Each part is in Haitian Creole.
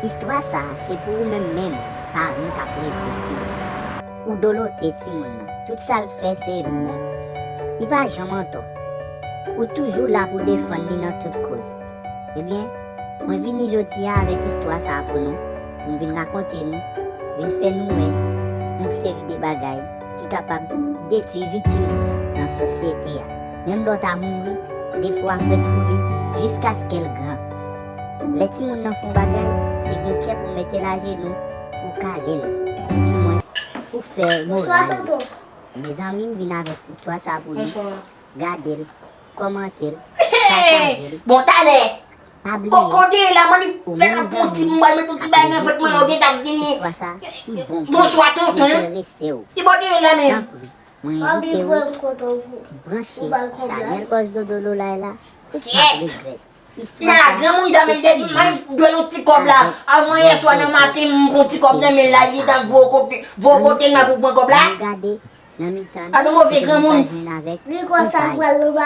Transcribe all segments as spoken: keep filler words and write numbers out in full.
Istwa sa a se pou ou menm menm, paran k ap leve timoun nan. Ou dolote timoun nan. Tout sa l fè se bon. Li pa janm antò. Ou toujou la pou defann li nan tout koz. Ebyen, mwen vini jodi a avèk istwa sa a pou nou, pou m vin rakonte nou, vin fè nou wè yon seri de bagay ki kapab detwi vi timoun nan nan sosyete a. Menm lè w ta mouri, defo a fèt pou li jiskaske l gran. Lè timoun nan fè yon bagay, se gen kè pou w mete l ajenou, pou w kale l, oudimwens pou w fè moral li. Mezanmi, m vin avèk istwa sa pou nou. Gade l, kòmante l, pataje l. Bon, talè. Pa bliye, ou menm zanmi k ap gade istwa sa, li bon pou ou, li enterese w. Tanpri, mwen envite w branche chanèl Bòs Dodo Lolay la, ou p ap regrèt. Istwa sa, se timoun nan avèk ti pay. Ann gade nan mitan, kote nou ta jwenn avèk ti pay.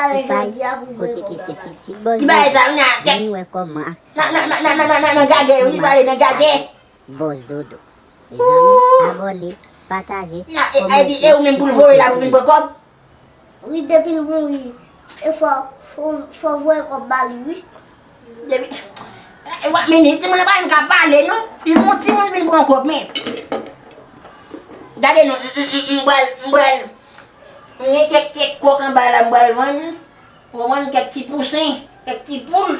Ti pay, kote ke se pitit Bòs Dodo, vin wè kòman ak sa nan gagè, wi, pale nan gagè. Bòs Dodo. Mezanmi, abòne, pataje, kòmante, e ou menm pou l voye la pou vin pran kòb? Wi, depi l mouri, e fò, fò, fò voye kòb ba li, wi. Depi, e, w ap mennen, timoun nan pa menm ka pale, non. Li bon timoun vin pran kòb, men. Gade, non, m, m, m, m pral, m pral, m gen kèk, kèk kòk anba la, m pral vann. Ou konprann, kèk ti pousen, kèk ti poul.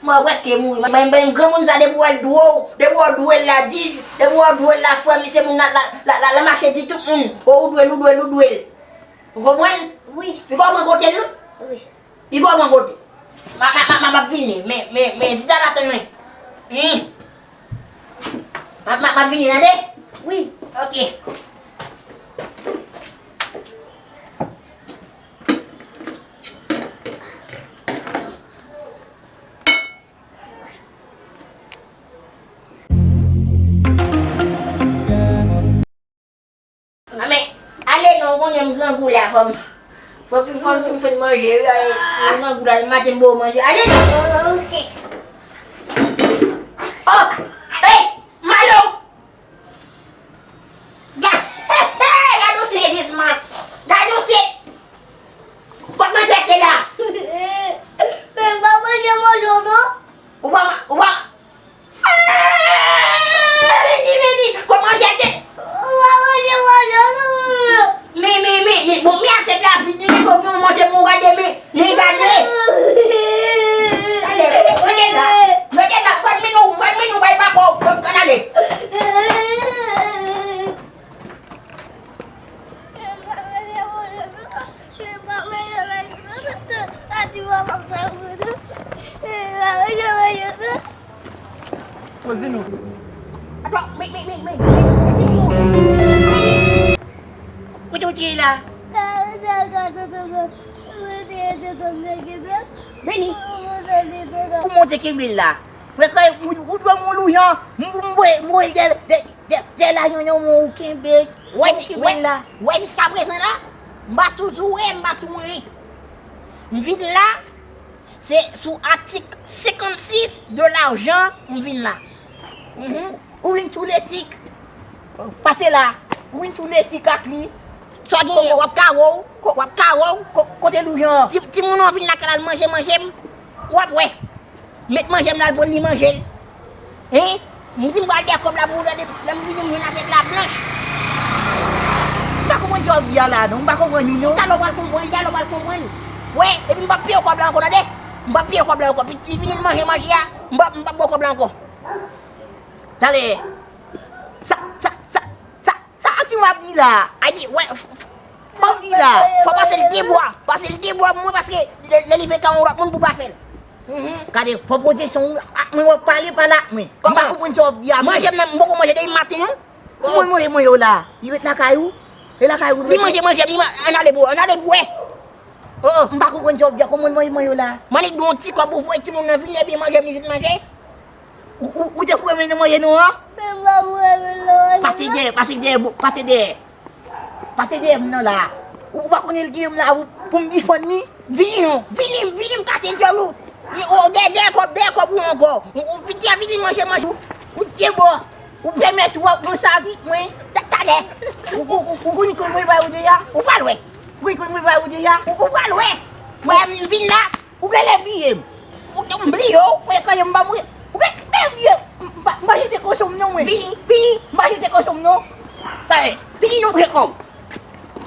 Mwen prèske mouri. Mwen, mwen, granmoun sa, depi w wè l dwe w, depi w wè l dwe l la, jij, depi w wè l dwe l la, frè, misye moun la, la, la, la, la mache di tout moun. O, ou dwe l, ou dwe l, ou dwe l. Ou konprann? Wi. Piga w pran kote l, non? Wi. Piga w pran kote. M a, m a, m a, m ap vini. Men, men, men, chita la, tann mwen. Hmm. M a, m a, m ap vini, tande? Wi. Ok. Anben, ale non, ou konnen m grangou la, fò m, fò m fin, fò m fin fè manje, wi, ale, m grangou la, maten m ba w manje, ale non. Ok. Oh! Hey! Malo! Ga-, gade yon seyezman! Gade yon se-, kòk manzè te la! Men m pa manje manjan non! Ou pa ma-, ou pa ma-, Vini, vini! Kòk manzè te. Ou pa manje manjan non! Men, men, men, men, bon, men asyèt la vid, men fò fè yon manje pou w gade, men, men gade! Gade, rete la, rete la, m pral mennen w, m pral mennen w bay papa w, ann ale. Poze nou. Atò, men, men, men, men, men, men, kote w te ye la? Vini. Pou monte kenbe l la. Wè kòy, ou, ou dwe mou louyan. M, m, m voye, m voye l dèyè, dèyè, dèyè, dèyè la, yon, yon, yon, ou kenbe. Wè, ou kenbe l la. Wè, jiskaprezan la, m pa sou zoure, m pa sou anyen. M vin la, se sou atik senkannsis de lajan m vin la. Mhm. Ou vin sou letik. Pase la. Ou vin sou letik ak li. Sa w genyen, w ap kare w, w ap kare w. Ko-, kote louyan an? Ti, timoun an vin lakay la, al manje manje m. W ap wè. Met manje m la, al pran li manje l. Hein? M di m pral dèyè kòb la pou ou tande, lè m vini m jwenn asyèt la blanch. M pa konprann sa w ap di a la non, m pa konprann ou non. Talè w pral konprann, talè w pral konprann. Wè, epi m p ap peye w kòb la ankò, tande? M p ap peye w kòb la ankò. Li vini l manje manje a, m p ap, m p ap ba w kòb la ankò. Talè. Sa, sa, sa, sa, sa Akim ap di la? Adi, wè, f-, f-, Fò w di la, fò w pase l de bwa, pase l de bwa pou mwen, paske lè, lè li fè ka yon lòt moun pou pa fè l. Mhm. Gade, fò pozisyon w ak mwen, w ap pale, pale ak mwen. M pa konprann sa w ap di a, mwen. Manje m nan, m poko manje depi maten non. Kòman l manje mwen yo la? Li ret lakay ou? E lakay ou li rete? Li manje manje m, li ma-, ann ale pou, ann ale pou wè. Oh, oh. M pa konprann sa w ap di a, kòman l manje mwen yo la? M annik ba w yon ti kòb pou voye timoun nan vin, epi manje m li vin manje. Ou, ou, ou te foure men nan manje nou an? Men m pa foure men nan manje non. Pase dèyè, pase dèyè, bo-, pase dèyè. Pase dèyè m nan la. Ou, ou pa konnen l gen m la pou, pou m defann li? Vini non, vini, vini m kase dyòl ou. Ou, dèyè, dèyè kòb, dèyè kòb ou ankò. Ou, ou, vini, vini manje, manje. Ou, ou, Tye bò, ou pèmèt ou ap konsa avèk mwen, ta- talè. Ou, ou, ou, ou konn kote mwen ba ou deja? Ou pral wè. Ou konn kote mwen ba ou deja? Ou, ou pral wè. Mwen, m vin la, ou genlè bliye m. Ou, ou bliye w, mwen, kòm m ba mwen. Ou gen, gen bliye m. M pa- m pa jete kochon m non, mwen. Vini, vini. M pa jete kochon m non. Sa e, vini non, preko.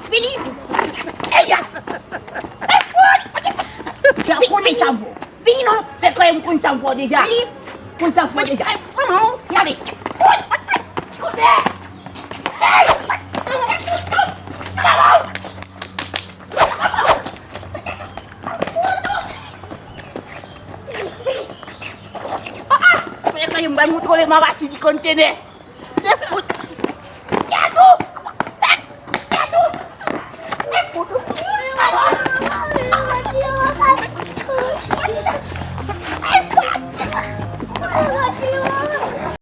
Vini. Eya. Fè konnen sa m fè w. Vini non. Fè konnen m konn sa m fè w deja. Vini. Konn sa m fè w deja. Manman, gade. Koute. Fè konnen m ba moutre w le marachi di kontenè.